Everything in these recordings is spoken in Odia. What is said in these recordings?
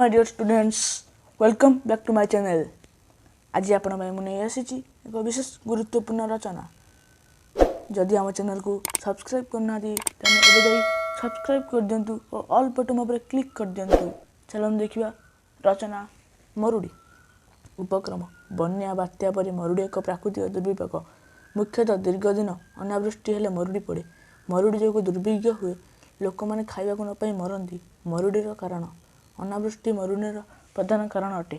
My dear students, welcome back to my channel. ଆଜି ଆପଣଙ୍କ ପାଇଁ ମୁଁ ନେଇ ଆସିଛି ଏକ ବିଶେଷ ଗୁରୁତ୍ୱପୂର୍ଣ୍ଣ ରଚନା। ଯଦି ଆମ ଚ୍ୟାନେଲକୁ ସବସ୍କ୍ରାଇବ୍ କରିନାହାନ୍ତି, ତାହେଲେ ଏବେ ଯାଇ ସବସ୍କ୍ରାଇବ୍ କରିଦିଅନ୍ତୁ ଓ ଅଲ୍ ବଟନ୍ ଉପରେ କ୍ଲିକ୍ କରିଦିଅନ୍ତୁ। ଚାଲନ୍ତୁ ଦେଖିବା ରଚନା ମରୁଡ଼ି। ଉପକ୍ରମ: ବନ୍ୟା, ବାତ୍ୟା ପରି ମରୁଡ଼ି ଏକ ପ୍ରାକୃତିକ ଦୁର୍ବିପାକ। ମୁଖ୍ୟତଃ ଦୀର୍ଘ ଦିନ ଅନାବୃଷ୍ଟି ହେଲେ ମରୁଡ଼ି ପଡ଼େ। ମରୁଡ଼ି ଯୋଗୁଁ ଦୁର୍ଭିକ୍ଷ ହୁଏ। ଲୋକମାନେ ଖାଇବାକୁ ନ ପାଇ ମରନ୍ତି। ମରୁଡ଼ିର କାରଣ: ଅନାବୃଷ୍ଟି ମରୁଡ଼ିର ପ୍ରଧାନ କାରଣ ଅଟେ।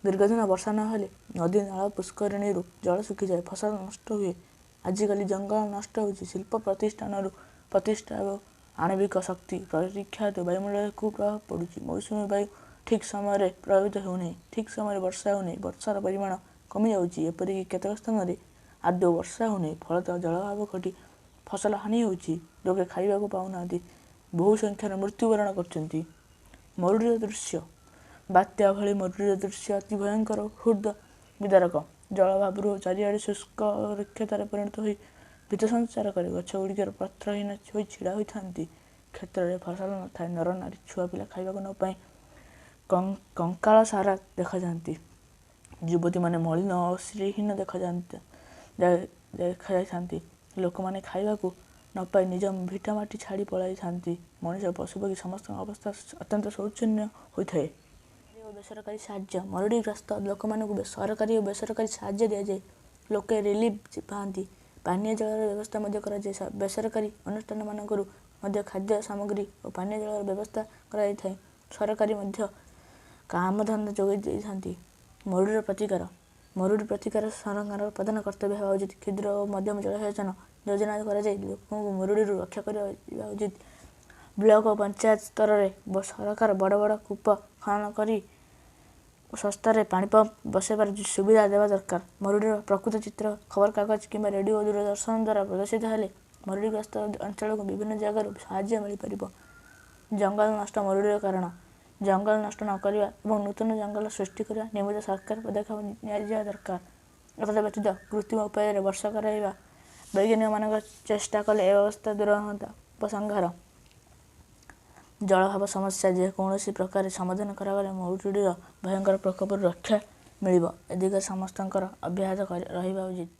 ଦୀର୍ଘଦିନ ବର୍ଷା ନ ହେଲେ ନଦୀ, ନାଳ, ପୁଷ୍କରିଣୀରୁ ଜଳ ଶୁଖିଯାଏ, ଫସଲ ନଷ୍ଟ ହୁଏ। ଆଜିକାଲି ଜଙ୍ଗଲ ନଷ୍ଟ ହେଉଛି। ଶିଳ୍ପ ପ୍ରତିଷ୍ଠାନରୁ ପ୍ରତିଷ୍ଠା ଏବଂ ଆଣବିକ ଶକ୍ତି ପରୀକ୍ଷା ହେତୁ ବାୟୁମଣ୍ଡଳରେ କୁପ୍ରଭାବ ପଡ଼ୁଛି। ମୌସୁମୀ ବାୟୁ ଠିକ୍ ସମୟରେ ପ୍ରଭାବିତ ହେଉନାହିଁ। ଠିକ୍ ସମୟରେ ବର୍ଷା ହେଉନାହିଁ। ବର୍ଷାର ପରିମାଣ କମିଯାଉଛି। ଏପରିକି କେତେକ ସ୍ଥାନରେ ଆଦୌ ବର୍ଷା ହେଉନାହିଁ। ଫଳତଃ ଜଳାଭାବ ଘଟି ଫସଲ ହାନି ହେଉଛି। ଲୋକେ ଖାଇବାକୁ ପାଉନାହାନ୍ତି, ବହୁ ସଂଖ୍ୟାରେ ମୃତ୍ୟୁବରଣ କରୁଛନ୍ତି। ମରୁଡ଼ିର ଦୃଶ୍ୟ: ବାତ୍ୟା ଭଳି ମରୁଡ଼ିର ଦୃଶ୍ୟ ଅତି ଭୟଙ୍କର, ହୃଦ ବିଦାରକ। ଜଳାଭାବରୁ ଚାରିଆଡ଼େ ଶୁଷ୍କ ରୁକ୍ଷତାରେ ପରିଣତ ହୋଇ ଭୀତ ସଞ୍ଚାର କରେ। ଗଛଗୁଡ଼ିକର ପତ୍ରହୀନ ହୋଇ ଛିଡ଼ା ହୋଇଥାନ୍ତି। କ୍ଷେତ୍ରରେ ଫସଲ ନଥାଏ। ନରନାରୀ, ଛୁଆପିଲା ଖାଇବାକୁ ନ ପାଇ କଙ୍କାଳସାର ଦେଖାଯାଆନ୍ତି। ଯୁବତୀମାନେ ମଳିନ ଓ ଶ୍ରୀହୀନ ଦେଖାଯାଇଥାନ୍ତି। ଲୋକମାନେ ଖାଇବାକୁ ନ ପାଇ ନିଜ ଭିଟାମାଟି ଛାଡ଼ି ପଳାଇଥାନ୍ତି। ମଣିଷ, ପଶୁପକ୍ଷୀ ସମସ୍ତଙ୍କ ଅବସ୍ଥା ଅତ୍ୟନ୍ତ ଶୋଚନୀୟ ହୋଇଥାଏ। ଓ ବେସରକାରୀ ସାହାଯ୍ୟ: ମରୁଡ଼ିଗ୍ରସ୍ତ ଲୋକମାନଙ୍କୁ ସରକାରୀ ଓ ବେସରକାରୀ ସାହାଯ୍ୟ ଦିଆଯାଏ। ଲୋକେ ରିଲିଫ ପାଆନ୍ତି। ପାନୀୟ ଜଳର ବ୍ୟବସ୍ଥା ମଧ୍ୟ କରାଯାଏ। ବେସରକାରୀ ଅନୁଷ୍ଠାନମାନଙ୍କରୁ ମଧ୍ୟ ଖାଦ୍ୟ ସାମଗ୍ରୀ ଓ ପାନୀୟ ଜଳର ବ୍ୟବସ୍ଥା କରାଯାଇଥାଏ। ସରକାରୀ ମଧ୍ୟ କାମଧନ୍ଦା ଯୋଗାଇ ଦେଇଥାନ୍ତି। ମରୁଡ଼ିର ପ୍ରତିକାର: ମରୁଡ଼ି ପ୍ରତିକାର ସରକାରଙ୍କ ପ୍ରଧାନ କର୍ତ୍ତବ୍ୟ ହେବା ଉଚିତ। କ୍ଷୁଦ୍ର ଓ ମଧ୍ୟମ ଜଳସେଚନ ଯୋଜନା କରାଯାଇ ଲୋକଙ୍କୁ ମରୁଡ଼ିରୁ ରକ୍ଷା କରାଯିବା ଉଚିତ। ବ୍ଲକ ଓ ପଞ୍ଚାୟତ ସ୍ତରରେ ସରକାର ବଡ଼ ବଡ଼ କୂପ ଖନନ କରି ଶସ୍ତାରେ ପାଣିପମ୍ପ ବସାଇବାର ସୁବିଧା ଦେବା ଦରକାର। ମରୁଡ଼ିର ପ୍ରକୃତ ଚିତ୍ର ଖବରକାଗଜ କିମ୍ବା ରେଡ଼ିଓ, ଦୂରଦର୍ଶନ ଦ୍ୱାରା ପ୍ରଦର୍ଶିତ ହେଲେ ମରୁଡ଼ିଗ୍ରସ୍ତ ଅଞ୍ଚଳକୁ ବିଭିନ୍ନ ଜାଗାରୁ ସାହାଯ୍ୟ ମିଳିପାରିବ। ଜଙ୍ଗଲ ନଷ୍ଟ ମରୁଡ଼ିର କାରଣ। ଜଙ୍ଗଲ ନଷ୍ଟ ନ କରିବା ଏବଂ ନୂତନ ଜଙ୍ଗଲ ସୃଷ୍ଟି କରିବା ନିମିତ୍ତ ସରକାର ପଦକ୍ଷେପ ନିଆଯିବା ଦରକାର। ଏତଦ୍ ବ୍ୟତୀତ କୃତ୍ରିମ ଉପାୟରେ ବର୍ଷା କରାଇବା ବୈଜ୍ଞାନିକମାନଙ୍କ ଚେଷ୍ଟା କଲେ ଏ ଅବସ୍ଥା ଦୂର ହୁଅନ୍ତା। ଉପସଂହାର: ଜଳାଭାବ ସମସ୍ୟା ଯେ କୌଣସି ପ୍ରକାରେ ସମାଧାନ କରାଗଲେ ମରୁଡ଼ିର ଭୟଙ୍କର ପ୍ରକୋପରୁ ରକ୍ଷା ମିଳିବ। ଏ ଦିଗରେ ସମସ୍ତଙ୍କର ଅବ୍ୟାହତ ରହିବା ଉଚିତ।